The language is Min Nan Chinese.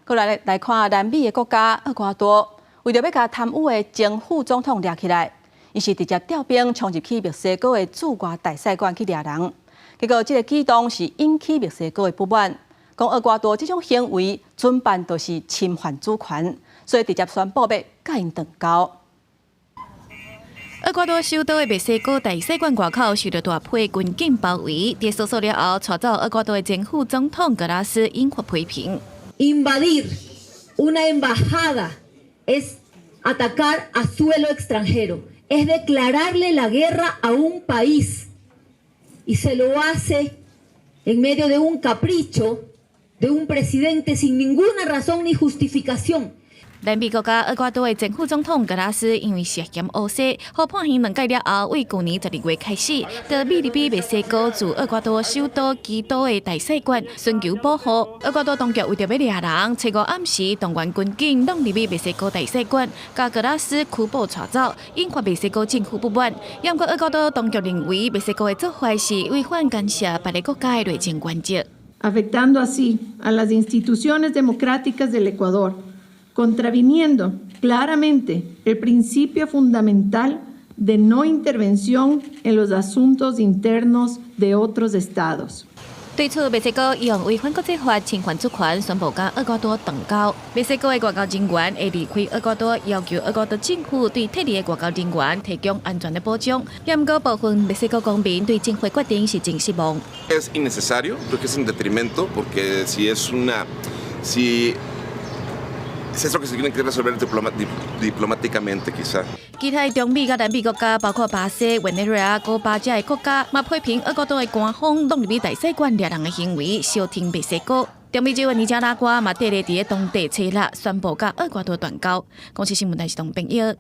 閣來來看南美的國家厄瓜多，為著欲共貪汙的前副總統掠起來，𪜶是直接調兵衝入去墨西哥的駐外大使館去掠人。結果這个舉動是引起墨西哥的不滿，講厄瓜多這種行為準辦就是侵犯主權，所以直接宣布欲共𪜶斷交。厄瓜多首都的墨西哥大使館外口受到大批軍警包圍，佇搜索了後，帶走厄瓜多的前副總統格拉斯，引發批評。 Invadir una embajada es atacar a suelo extranjero, es declararle la guerra a un país y se lo hace en medio de un capricho de un presidente sin ninguna razón ni justificación. 南美國家厄瓜多的前副總統格拉斯因為涉嫌烏洗，予判刑兩屆了後，對舊年12月開始，就秘入去墨西哥駐厄瓜多首都基多的大使館尋求保護。厄瓜多當局為著欲掠人，初五暗時動員軍警闖入去墨西哥大使館，共格拉斯拘捕帶走，引發墨西哥政府不滿。毋過厄瓜多當局認為，墨西哥的做法是違反干涉別个國家的內政原則。 Afectando así a las instituciones democráticas del Ecuador, contraviniendo claramente el principio fundamental de no intervención en los asuntos internos de otros estados. 對此，墨西哥用違反國際法、侵犯主權，宣布共厄瓜多斷交。墨西哥的外交人員會離開厄瓜多，要求厄瓜多政府對撤離的外交人員提供安全的保障。毋過部分墨西哥公民對政府決定是真失望。 Es innecesario, creo que es en detrimento, porque si es una, si es lo que se tiene que resolver diplomáticamente, quizá. 其他中美佮南美國家，包括巴西、委內瑞拉、古巴遮的國家，嘛批評厄瓜多的官方闖入去大使館掠人的行為，相挺墨西哥。中美洲的尼加拉瓜嘛，綴咧佇咧當地初六宣布共厄瓜多斷交。公視新聞台是董編譯。